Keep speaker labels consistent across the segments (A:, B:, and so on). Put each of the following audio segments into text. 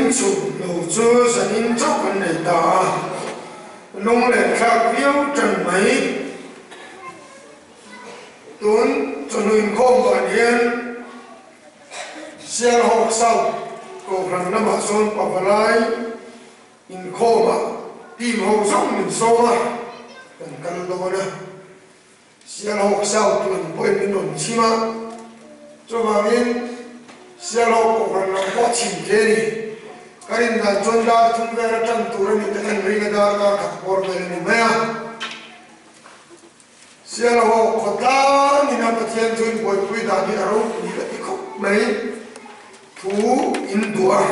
A: Zanin chhuk lo chu zanin chauh kan nei ta a, lunglen thlak viau tan mai. Tun chawhnu inkhawm dan hian Sialhawk South Kohhran lamah sawn pavalai inkhawmah team ho zawng min sawm a, kan kal dawn a. Sialhawk South lam pawhin min rawn chhim a, chuvangin Sialhawk Kohhran lam pawh chhim thei a ni. Ka rindan chuan dar thum vel a tan tur a ni te kan ring a, dar kar khat pawr vel a ni mai a. Sialhawk khawtlang ina Pathian chu in buaipui dan hi a ropui ka ti khawp mai, thu in duh a.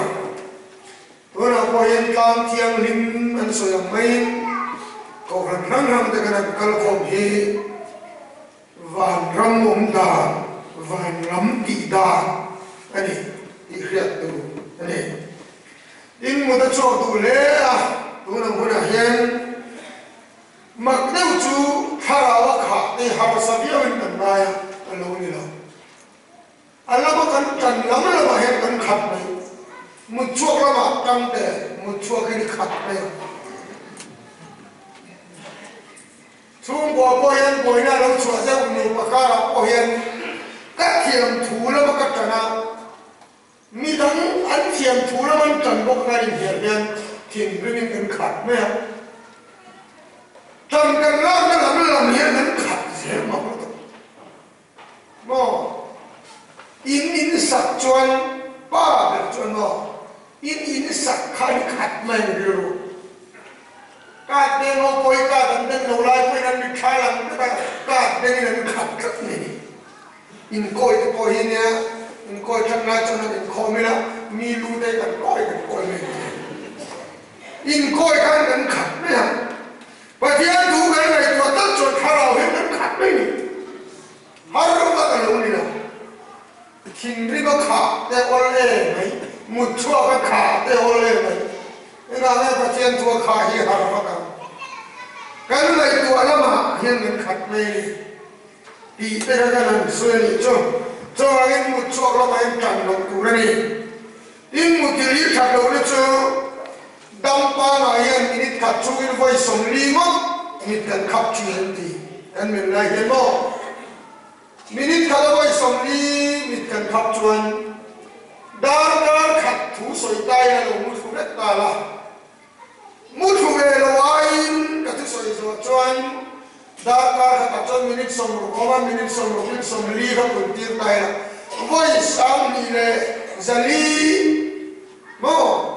A: Tunah pawh hian tlang thianghlim an sawi ang maiin kohhran hrang hrang te kan han kal khawm hi vanram awm dan, vanram tih dan a ni tih hriat tur a ni. Tin, mut a chhuak duh hle a, tunang hunah hian mak deuh chu thlarau a khah te harsa viauin kan ngai a, a lo ni lo. A lama kan tan lam lamah hian kan khat mai. Mut chhuak lamah tang teh, mut chhuak hi ni khat mai ang. Chhungkua pawh hian buaina a lo chhuah zeuh nupa karah pawh hian ka thiam thu lama ka tan a, midang an thiam thu lama an tan bawk na inhnial hian thinrimin kan khat mai ang. Tan kan lakna lam lam hian kan khat zel mak lutuk. Maw? In in sak chuan pa ber chuan maw? In in sak kha ni khat mai ni rilru. Kat beng ho pawh hi kat an ben lo lai pawhin an mitthla lang vek a, kat bengin an khat tlat mai ni. Inkawi te pawh hi nia, inkawi that lai chuan han inkhawm ila, mi lu te kan kawi kan kawi mai ni. Inkawi khan kan khat mai ang. Pathian thu kan ngaihtuah tak chuan thlarau hian kan khat mai ni. Har vak a lo ni lo. Thinrim a khah te awl e mai, mut chhuak a khah te awl e mai. Engah nge Pathian thu a khah hi har vak ang? Kan ngaihtuah lamah hian kan khat mai ni tih te kha kan han sawi a nih chu. Chuvangin mut chhuak lamah hian tan loh tur a ni. Tin, mutil hi that lohna chu Dam pangai hian minute khat chungin vawi 40 ngawt mit kan khap thin an ti. Kan men lai hian maw? Minute khat a vawi 40 mit kan khap chuan darkar khat thu sawi tai a lo mu thlu vek ta la. Mu thlu ve lo aiin ka thusawi zawh chuan darkar khatah chuan minute 60 awm a, minute 60 in 40 kha pun tir ta ila vawi 24 maw?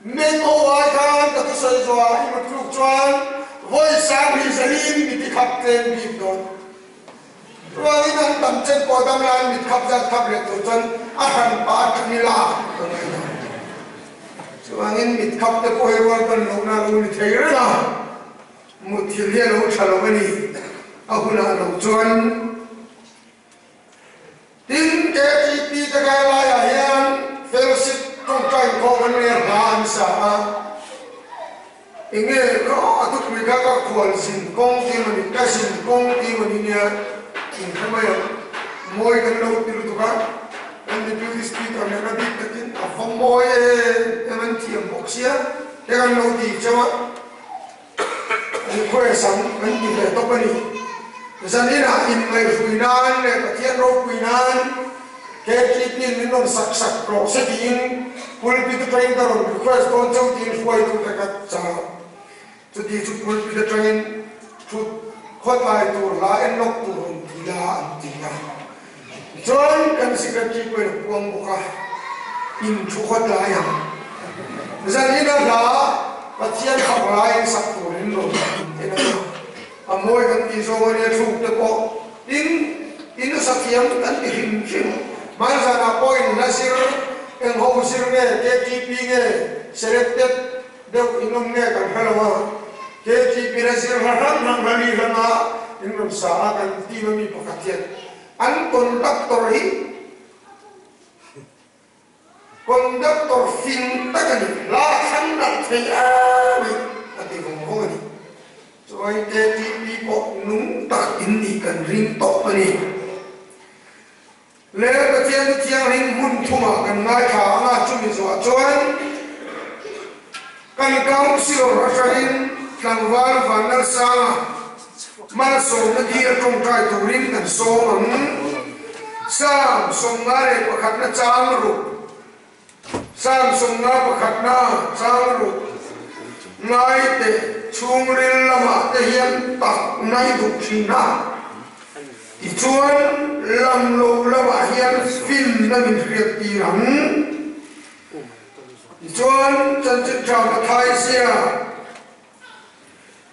A: Meng ho ai khan ka thusawi zawhah i mut tluk chuan vawi 24 in mi ti khap tlem bik dawn. Ruangin an tam chen pawh dam lai mit khap zat khap leh tur chuan a hran pah atang ila ka ngaih lo. Chuvangin mit khap te pawh hi rual ban lohna a lo ni thei reng a, mutthilh hi a lo tha lo a ni. A hunah lo chuan tin KTP te kai laiah hian fellowship tawngtai inkhawm an nei a, hla an sa a. Enge ka a thupui kha ka khual zin kawng ti mawni ka zin kawng ti mawni nia in hre mai ang. Mawi kan lo ti lutuk a, kan Deputy Speaker nen a bik takin a va mawi em em an thiam bawk sia te kan lo ti cheu a, request ang kan ti ve tawp a ni. Zaninah inngaihhrui nan leh Pathian ropui nan KTP in min rawn sak sak rawh se tiin pulpit atangin ka rawn request dawn chauh tiin hruaitu te ka chang a. Chuti chu pulpit atangin thut khawtlai tur hla en lawk tur rawn ti la an ti a. Chuan kan secretary pawhin a puang bawk a, in thu khawtlai ang. Zanin a hla Pathian fak laiin sak turin rawn en a ni. A mawi kan tih zawng a nia thluk te pawh tin in sathiam kan ti hrim hrim. Hmanzanah pawh in hla zir eng ho zir nge KTP nge selected deuh in awm nge kan hre lo a, KTP hla zir hla hrang hrang hla li hranga in rawn sa a kan team a mi pakhat hian an conductor hi Conductor fing tak a ni, hla thlang nalh thei em mai a ti vawng vawng a ni. Chuan KTP pawh nung tak in nih kan ring tawp a ni. Le Pathian chu thianghlim hmun thumah kan ngaithla ang a, chumi zawhah chuan kan Councillor atangin tlangval Vanlalsanga malsawmna dil tawngtai turin kan sawm ang. Psalm 51na chang ruk Psalm 51na chang ruk ngai teh chhungril lamah te hian tak nai duh thin a. Tichuan, lam lo lamah hian finna min hriat tir ang. Tichuan, chanchin tha Mathai sia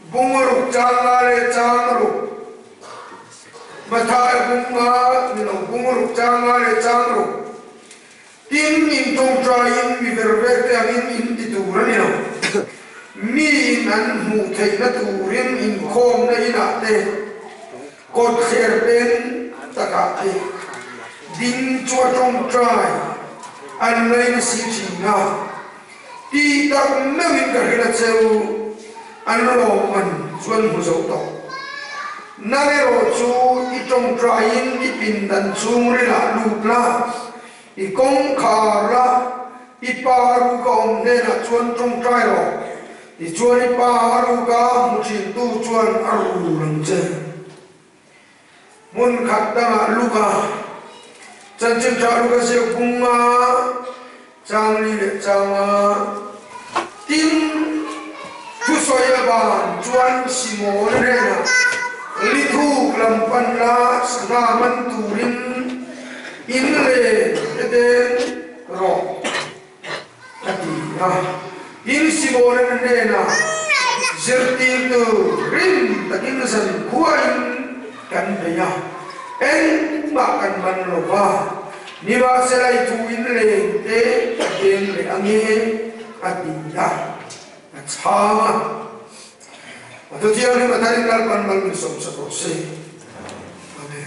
A: bung ruk chang nga leh chang ruk, Mathai bung nga ni lo bung ruk chang nga leh chang ruk, tin in tawngtaiin mi ver vek te angin in ti tur a ni lo. Miin an hmuh theihna turin inkhawmna inah te, Kawtthler peng takah te ding chu a tawngtai an ngaina si thin a, tih tak meuhin ka hrilh a cheu, an lawmman chu an hmu zo tawh. Nang erawh chu i tawngtaiin i pindan chhungrilah lut la, i kawngkhar la, i pa ruka awm hnenah chuan tawngtai rawh. Tichuan i pa a ruka hmu thintu chuan a rul ang che. Hmun khat dangah Luka, chanchin tha Luka ziak bunga chang li leh changa tin thusawi a ban chuan Simon hnenah lithuk lam pan la sangha man turin in len te deng rawh. A ti a. Tin, Simon-a hnenah zirtirtu rim takin zan khuain kan bei a, engmah kan man lo va, nimahsela i thu in leng te ka deng leh ange, a ti a. A chhang a. A thu thianghlim a tharin Lalpan mal min sawmsak rawh se. Amen.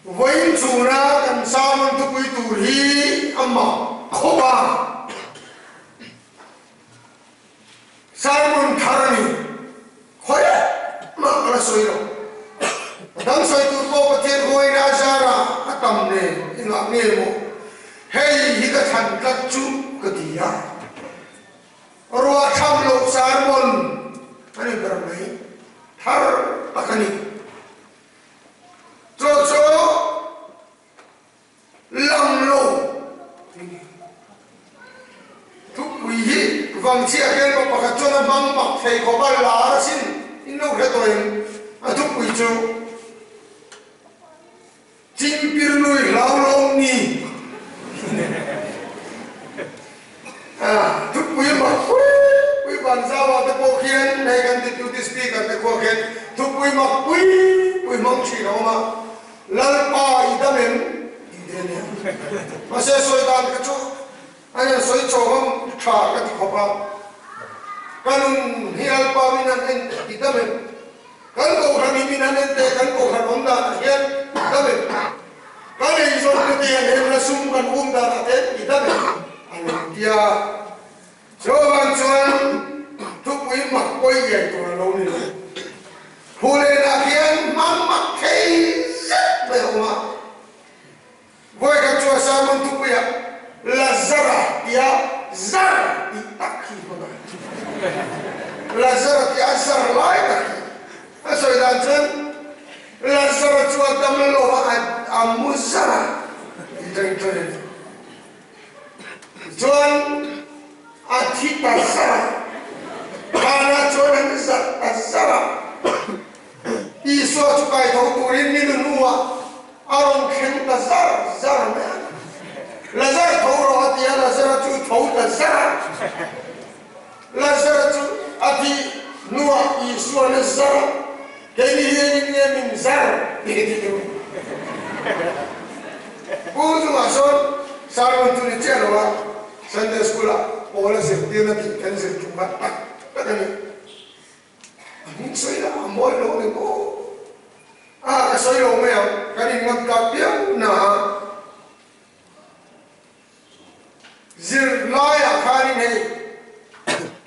A: Vawiin chhuna kan sermon thupui tur hi a mak khawp a, sermon thar a ni, khawi mah ka la sawi lo. A dang sawi tur pawh Pathian khawiin a zara a tam nen engah nge maw hei hi ka thlan tlat chu ka ti a. Ruah tham loh sermon a ni ber mai, thar tak a ni. Chu chu lang lo thupui hi vangchhia hian pa pakhat chuan a hmang mak thei khawp a, lar asin in lo hre tawh em? A thupui chu Chingpir nui hlau lo ni a thupui mak pui pui vanzau ah te pawh khian hei kan deputy speaker te khuah khian thupui mak pui pui hmang thin a awm a, Lalpa i dam em tih te a nia. Mahse sawi dan kha chu a hian sawi chawhawm tha ka ti khawp a, ka nun hi Lalpa min han en teh i dam em? Kan kohhran in min han en teh kan kohhran awm dan ah hian i dam em? Kan eizawn te te hian hemna sum kan um dan ah te i dam em? A lo ti a. Chuvang chuan thupui mak pawi lian tur a lo ni lo. Phulenah hian hmang mak thei zet mai a awm a. Vawikhat chu a sermon thupuiah Lazara tia zar tih tak hi hmang a. Lazara tia a zar lai tak hi a sawi dan chuan Lazara chu a dam lo a, a mu zar a tih tang tang a ni. Tichuan a thi ta zar a, vanah chuan an zar ta zar a. Isua chu kaitho turin mi nunuah a rawn thleng ta zar zar mai a. Lazar tho rawh a ti a, Lazara chu tho ta zar a. Lazara chu a thih hnuah Isua'n a zar a, Keini hi engin nge min zar tih hi ti tur. Pu chungah sawn sermon chu ni chiah lo a, Sunday School-ah Paula zirtirna tih kan zir tum kha tak tak a ni. A hming sawi lah a mawi lo ni maw? A, ka sawi lo mai ang, kan inngam tak viau na a. Zirlaiah khanin hei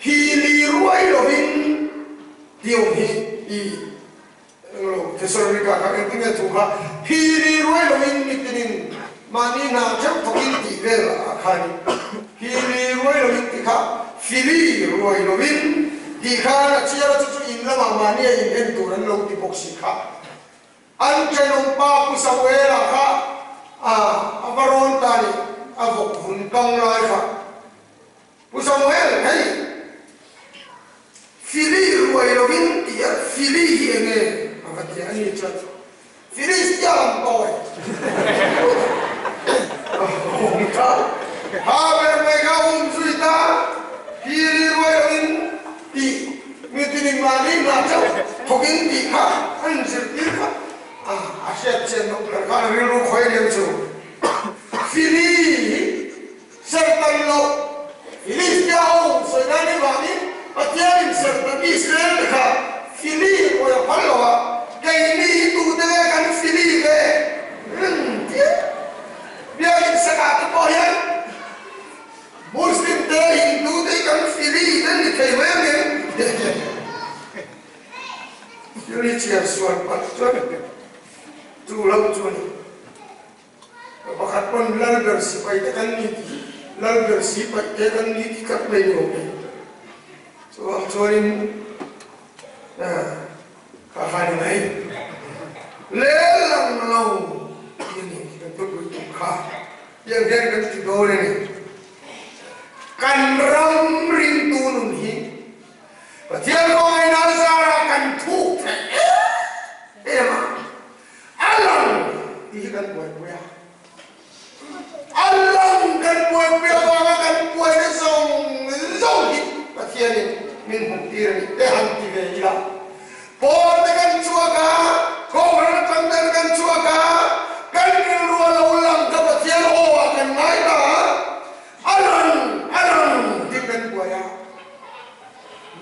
A: hi li ruai lovin tih awm hi i englo Thesalonica kha. Mahni hna theuh thawkin tih vel ah khan Hili ruai loin ti kha Fili ruai loin tih khan a chiar a chu chu in lamah mahni a in en tur an lo ti bawk si kha. An thenawm pa Pu Samuela kha a a va rawn ta ni a vawk vun kang lai kha. Pu Samuel hei Fili ruai loin tih a Fili hi enge a va ti a ni chuan Filistia lam tawi awm kha ha ber mai kha um zui ta Fili ruai loin tih mitinin mahni hna chauh thawkin tih kha an zirtir kha a hriat chian loh ber kha rilru khawi lian chu Fili hi Serhtan loh, Filistia ho sawi nan i vangin Pathianin serhtan Israel te kha Fili awi a phal lo a, keini hi tute nge kan Fili ve ring tir? Biakin sakah te pawh hian Muslim te, Hindu te hi kan Fili te ni thei mai ang em? Thil hi chhiar sual palh chuan chu lo chu a ni. Pakhat pawn Lalber sipai te kan ni tih, Lalber sipai te kan ni tih tlat mai ni awm e. Chuvang chuanin kha kha ni mai. Lehlang lo tih a ni kan thupui tum kha. Tiang hian kan ti dawn a ni. Kan ram ringtu nun hi Pathian kawngaihnaa zarah kan thuk theih em em a. A lang tih hi kan buaipui a, a lang kan buaipui avanga kan buaina zawng zawng hi Pathianin min hmuh tir a ni te han ti ve ila. Pawl te kan chhuak a, Kohhran atang ten kan chhuak a, kan rilru a lo lang kha Pathian aw ah kan ngai ta a, a lang a lang tih kan buai a,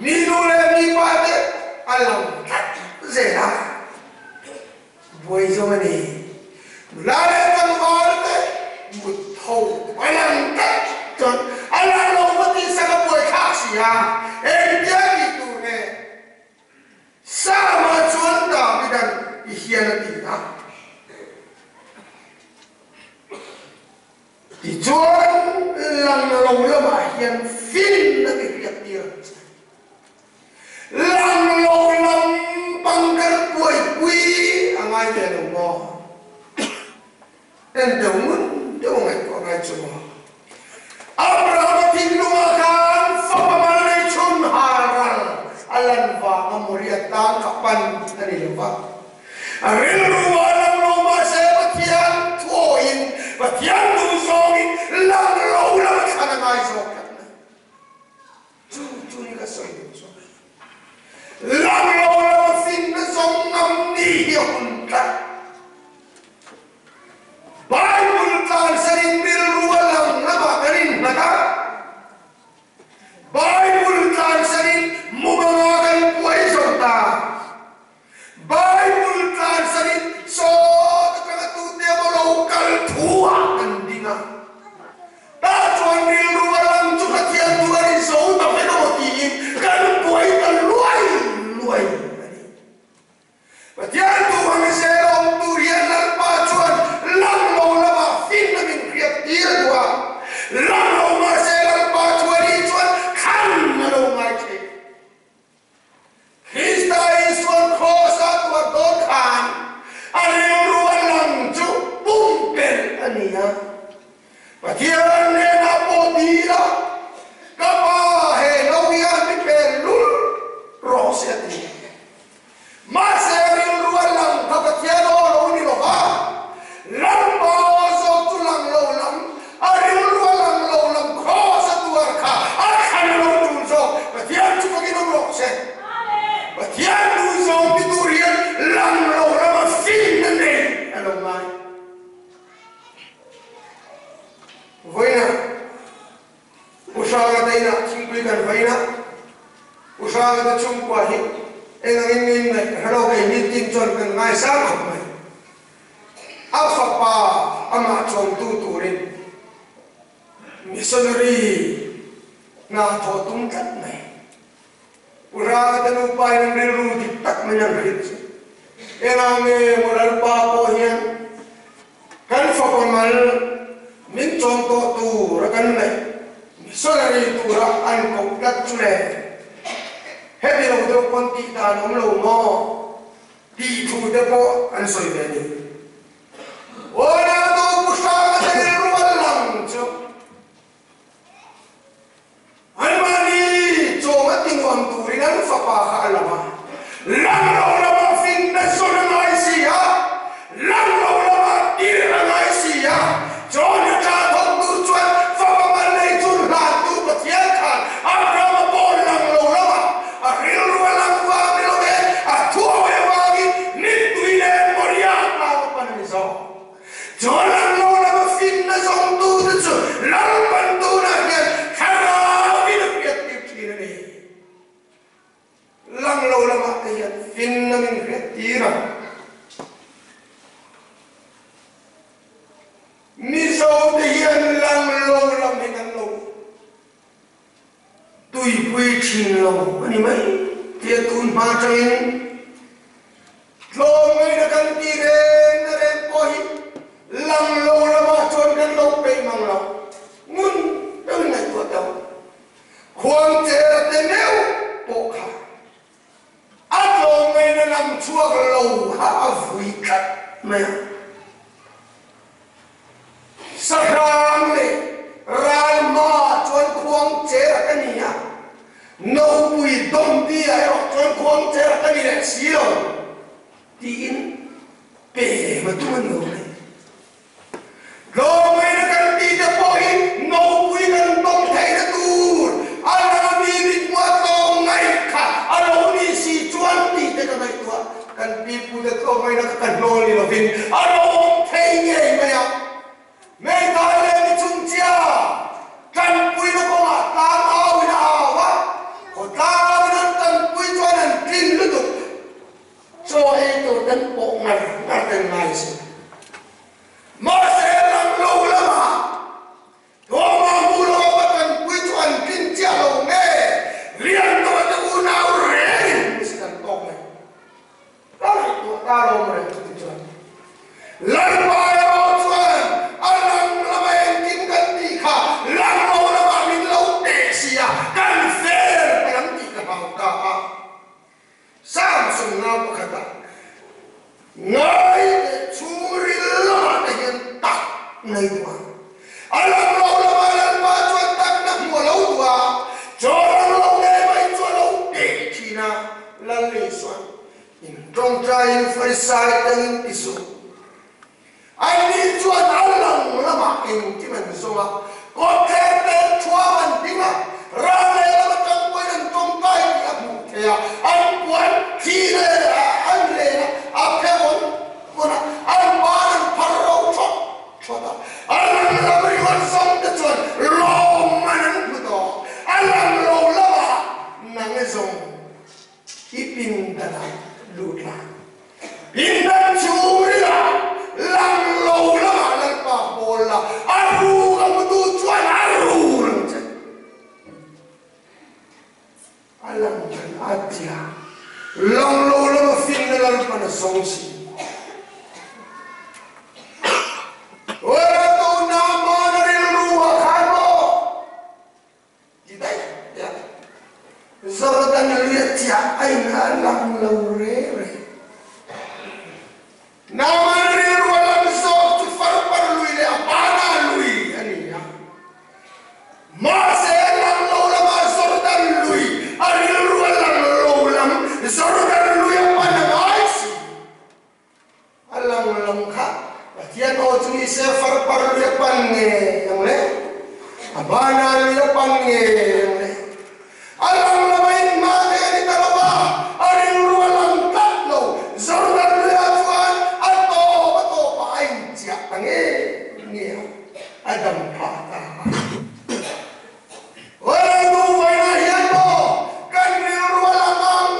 A: mi nu leh mi pa te a lang tlat zel a. Buai zawng a ni. Nula leh tlangval te mut tho a lang tlat chuan a lang lo va tih sak a buai thlak si a, engtia tih tur nge? Sama chuan Davidan ti hian a ti a. Tichuan lang lo lamah hian fin a ti hriat tir ang che. Lang lo lam pangkar buaipui a ngai ve lo maw? En deuh ngun deuh a ngaihtuah ngai chu maw? Abrahama thinlungah khan fapa mal nei chhun Haral a lan vanga Moriah tan kha pan a ni lo va. A rilru ah lang lo mahse Pathian thuawiin Pathian duhzawngin lang lo lam a thlan a ngai zawk tlat mai. Chu chu hi ka sawi duh chu. Lang lo lo finna zawng ngam ni hi a hun tlat. Bible tlansan in rilru a lang lamah kan innghat a. Bible tlansan in mumanga kan buai zo ta. Bible tlansan in sawt atanga tute emaw lo kal thu ah kan ding a, tah chuan rilru a lang chu Pathian chu a rin zo ta vek emaw tiin kan buai ta luai luai a ni. Pathian duh ang zel a awm tur hian Lalpa chuan lang lo lamah finna min hriat tir a duh a, lang lo mahse Lalpa chu a nih chuan thlan a lo ngai thei. Krista Isuan Kraws-a tuar dawn khan a rilru a lang chu pumpelh a ni a. Pathian hnenah pawh dil a, Ka Pa, he no hian mi pel lul rawh se a ti. Mahse a rilru a lang kha Pathian aw lo ni lo va, Lalpa aw zawk chu lang lo lam, a rilru a lang lo lam Kraws a tuar kha a thlan lo tul zawk. Pathian chu fakin awm rawh se. Pathian duh zawng ti tur hian lang lo lama finna nei a lo ngai. Vawiinah Pu Hranga te inah thingpui kan vain a, Pu Hranga te chhungkua hi eng angin nge in ngaih ka hre lo, kei meeting chuan kan ngaisang khawp mai. A fapa amah chawmtu turin missionary hna thawh tum tlat mai. Pu Hranga te nupa in an rilru dik tak mai an hrilh chu. Engah nge maw Lalpa pawh hian kan fapa mal. mal min chawm tawh tur a kan ngaih missionary tura an koh tlat chu le. Heti lo deuh pawn tih dan awm lo maw tih thu te pawh an sawi ve a ni. Ronaldo Pu Hranga te rilru a lang chu anmahni chawm a ti nuam turin an fapa kha a lam a, lang lo lama finna zawn a ngai si a, lang lo lama tir a ngai si a, chawhnu tha thawk tur chuan fapa mal nei chun hlantu Pathian khan Abrahama pawh lang lo lama a rilru a lang vang ni lo e, a thuawi avangin mittui leh Moriah tlang a pan a ni zawk. Chuan lang lo lama finna zawngtute chu Lalpan tunah hian thlarauin a hriattir thin a ni. Lang lo lamah te hian finna min hriattir a. Mizo te hian lang lo lam hi kan lo tuipui thin lo a ni mai tia tun hma atangin tlawm ngaihna kan ti reng na reng pawh hi lang lo lamah chuan kan lo peih mang lo ngun deuhin ngaihtuah tawh. Khuangchera te meuh pawh kha a tlawmngaihna lam chhuak lo kha a vui tlat mai a. Sahrang leh Ralma chuan Khuangchera ka ni a, Nopui Dawmdia erawh chuan Khuangchera ka ni leh si lo tiin pem a tum a ni awm e. Tlawmngaihna kan tih te pawh hi nopui kan tawng theihna tur a lang mi mithmuh a tlawmngaih kha a lo nih si chuan tih te ka ngaihtuah. Kan pipute tlawmngaihna kha ka hnawl ni lovin a lo awm thei ngei mai a. Hmeitai leh mi chungchia tanpuina kawngah tlang auin a au a, khawtlangin an tanpui chuan an tlin lutuk. Chaw ei tur kan pawh ngar ngar kan ngai si. Mahse lang lo lamah Thawma hmu lo a tanpui chu an tlin chiah lo nge rian tawh te unau rengin hmu si kan tawk mai. Ka ngaihtuah ta lo maw reng chuti chuan Lalpa erawh chuan a lang lama engkim kan tih kha lang lo lamah min lo teh si a, kan fel palh ang tih ka hlau ta a. Samson nau pakhatah ngai leh chhungril lamah te hian tak nei duh a. A lang lo lamah Lalpa chuan takna hmu a lo duh a, chaw lang lo ngei mai chu a lo teh thin a. Lal Isua'n, In tawngtaiin Farisai tangin ti suh. Anni chuan a lang lamah engkim an zawng a, kawtthler tel thuam an ding a, ral lehlam atang pawhin an tawngtai tih a hmuh theih a, an puan thi leh an len a, a phe vawn vawn a, an ban an phar ro thawt thawt a, a lang lam ringawt zawng te chuan lawmman an hmu tawh, a lang lo lamah nang e zawng. I pindanah lut la. Pindan chhungrila lang lo lamah Lalpa pawl la, a ruk a hmutu chuan a rul ang che. A lang dan a tia, lang lo lama finna Lalpan a zawng si. Rawltu Naamana rilru a khan maw? Ti daih daih a, Jordan lui a chiah a in a lang lo re re. Naaman rilru a lam zawk chu Farpar lui leh Abana lui a ni a. Mahse lang lo lamah Jordan lui a rilru a lang lo lam Jordan lui a pan a ngai si. A lang lam kha Pathian aw chu ni se farpar lui a pan ngei ang le, a bana lui a pan ngei ang le. A lang lam a inhma thei a ni ta lo va, a rilru a lang tlat lo. Jordan luiah chuan a tawp a tawpah a inchiah ta ngei ngei a, a dam phah ta a. Rilru vawiinah hian maw kan rilru a lang ang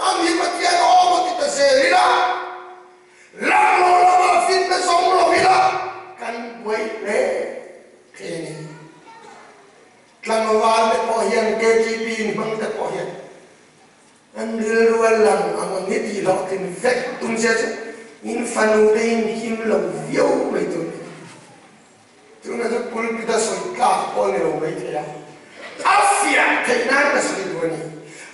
A: ang hi Pathian awm a ti ta zel ila, lang lo lamah fitna zawng lo ila kan buai hle hle a ni. Tlangval te pawh hian KTP in hmang te pawh hian an rilru a lang ang ang hi tih hlawhtlin vek tum se chu in fanu te in him lo viau mai tur a ni. pulpit a sawi tlak pawh a ni lo maithei a, a fiah theih nan ka sawi duh a ni.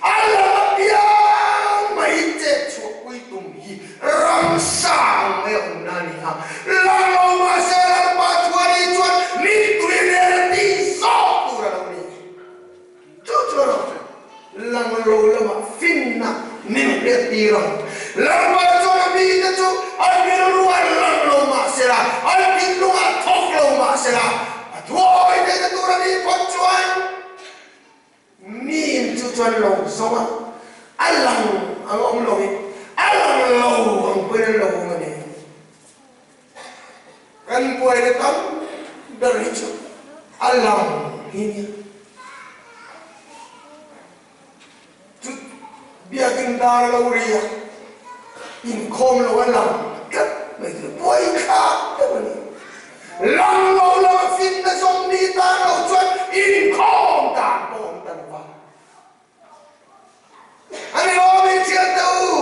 A: A lam apiang mai chet chhuahpui tum hi ramsa ang mai a awmna a ni a, lang lo mahse Lalpa thuani chuan mittui nen a tih zawk tur a lo ni. Chu chu a rawh lang lo lamah finna min hriat tir ang. Lalpa chuan a mite chu an rilru an lang lo mah sela, an thinlungah thawk lo mah sela, a thuawi theihna tur a nih phawt chuan miin chu chuan lo zawng a, a lang ang awm loin a lang lo ang pawhin an lo awm a ni. Kan buaina tam ber hi chu a lang hi nia. Chu biakin dar a lo ri a, inkhawm lo a lang tlat mai chu buai thlak deuh a ni. Lang lo lama finna zawng mi tan lo chuan inkhawm dan pawh awm ta lo va. A ni awm in hriat teh u,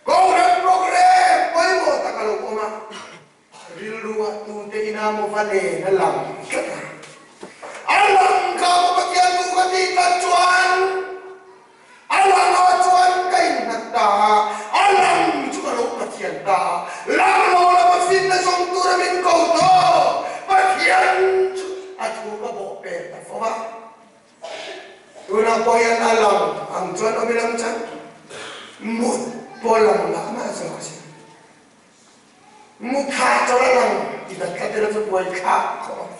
A: Kohhran program pawimawh tak a lo awm a, rilru ah tute ina maw va len a lang tlat a, a lang kha maw Pathian duh ka tih tlat chuan a lang ah chuan ka innghat ta a, a lang chu ka lo Pathian ta a, lang lo lama finna zawng tura min ko tawh Pathian chu a thu ka bawh pek ta fo va. Tunah pawh hian a lang ang chuan awm ila chuan mut pawh lang lah mah zawk a si. Mut tha chawlh a lang ti dat tlat ila chu buai thlak khawp ang.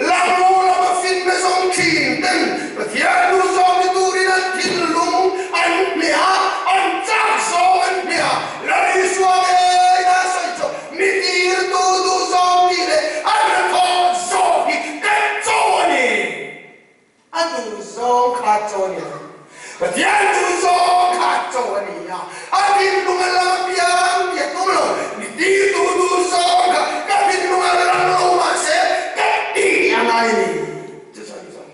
A: Lang lo lama finna zawng thin ten Pathian nu zawng ni turin an thinlung an hmeh a, an chak zawng an hmeh a, Lal Isua ngei a sawi chu Mi tirtu duh zawng tih leh a hnathawh zawk hi kan cho a ni. A duh zawng kha cho a ni lo. Pathian duh zawng kha a cho a ni a. A thinlung a lang apiang tih a tum lo. Mi tirtu duh zawng kha ka thinlung a lang lo mahse ka ti a ngai a ni. Chu chuan zawng.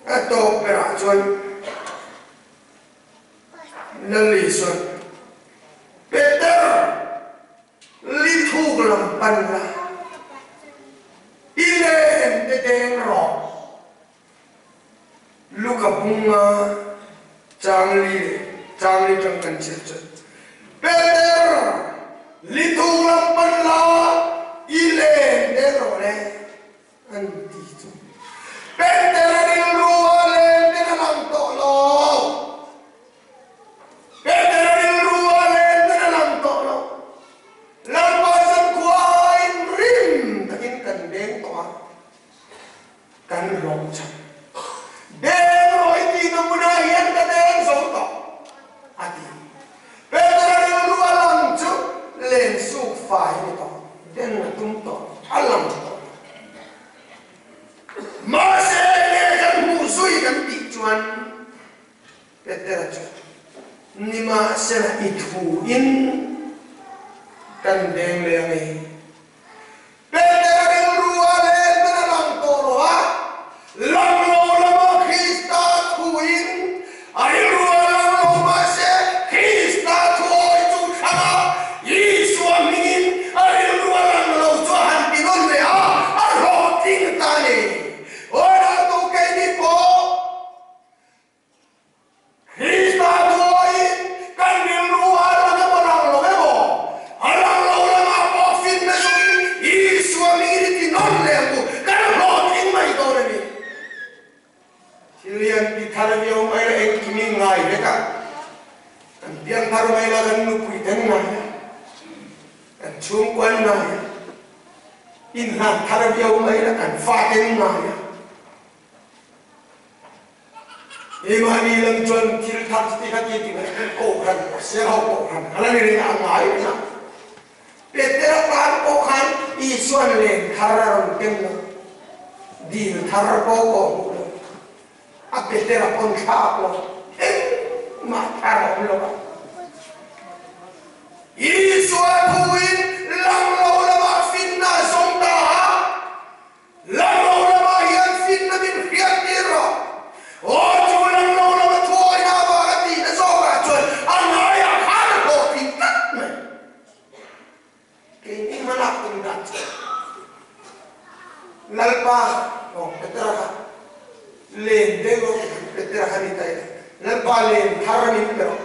A: A tawp berah chuan Lali chuan, Peter, li thuk lam pan la, i len te deng rawh. Luka bunga chang li leh chang li tang kan chhiat chuan, Peter, li thuk lam pan la, i len deng rawh le. An ti chu Petera rilru a len ten a lang tawh lo. Petera rilru a len ten a lang tawh lo. Lalpa zankhuain rim takin kan deng tawh a, kan hlawh chhan. Deng rawh i tihna hmunah hian ka deng zo tawh, a ti. Petera rilru a lang chu len suk fai a ni tawh. Den a tum tawh, a lang tawh. Mahse nge kan hmuh zui kan tih chuan Petera chu nimahsela i thu in kan deng leh ang e. Petera rilru a len dan a lang tawh lo a, lang lo lama Krista thu in A rilru a lang lo mahse Krista thuawi chu thlang a, Isua hmingin a rilru a lang lo chu a han ti nawn leh a, a hlawhtling ta a ni. Awnatu keini pawh Krista thuawiin kan rilru a lang emaw lang lo emaw, a lang lo lamah pawh finna zawngin Isua hmingin i ti nawn leh ang u, kan hlawhtling mai dawn a ni. Thil lian ti thar viau mai la engkim i ngai vek a, kan piang thar mai la kan nupui ten ngai a, kan chhungkua an ngai a, inhlan thar viau mai la kan fa ten ngai a. Keimahni lam chuan thil thar chuti kha ti ti mai kohhran sialho kohhran a la ni reng a, a ngai reng a. Petera tan pawh khan Isua'n len thar a rawn ken lo, dil thar pawh pawh hmuh lo, a Petera pawn thlak lo, engmah thar a awm lo a. Isua thuin lang lo lamah finna a zawng ta a. Lang lo lamah hian finna min hriat tir rawh. Aw chu lang lo lama thuawina avanga ti Len deuh rawh Petera kha ni ta ila, Lalpa len thar min pe rawh,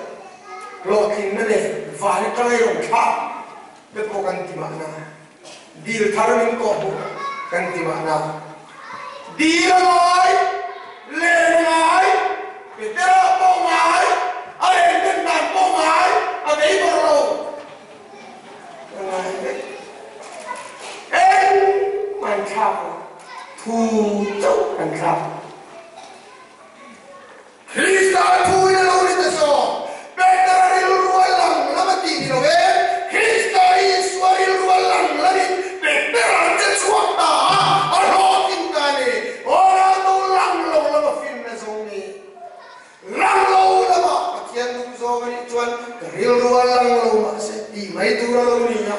A: hlawhtlinna nen van atanga i rawn thlak te pawh kan ti mahna, dil thar min kawh hmuh rawh kan ti mahna. Dil a ngai, len a ngai, Petera pawh ngai, a len den dan pawh ngai, a vei bawrh lo. Ka ngai vek. Engmah an thlak lo. Thu chauh an thlak. Krista thu in a lo ni ta zawk. Petera rilru a lang lam a tih ni lo e. Krista Isua rilru a lang lamin Petera che chhuak ta a, a hlawhtling ta a ni. Aw lo lang lo lam a finna zawng ni. Lang lo lamah Pathian nung zawng a nih chuan ka rilru a lang lo mahse tih mai tur a lo ni a,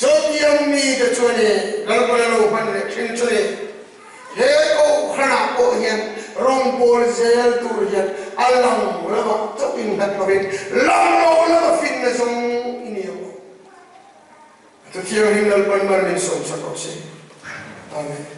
A: chutiang mite chuan i Lalpan a lo hman leh thin chu ni. He kohhranah pawh hian rawngbâwl zel tur hian a lang lamah chauh innghat lovin lang lo lama finna zawng i ni ang aw. A thu thianghlim Lalpan mal min sawmsak rawh se. Amen.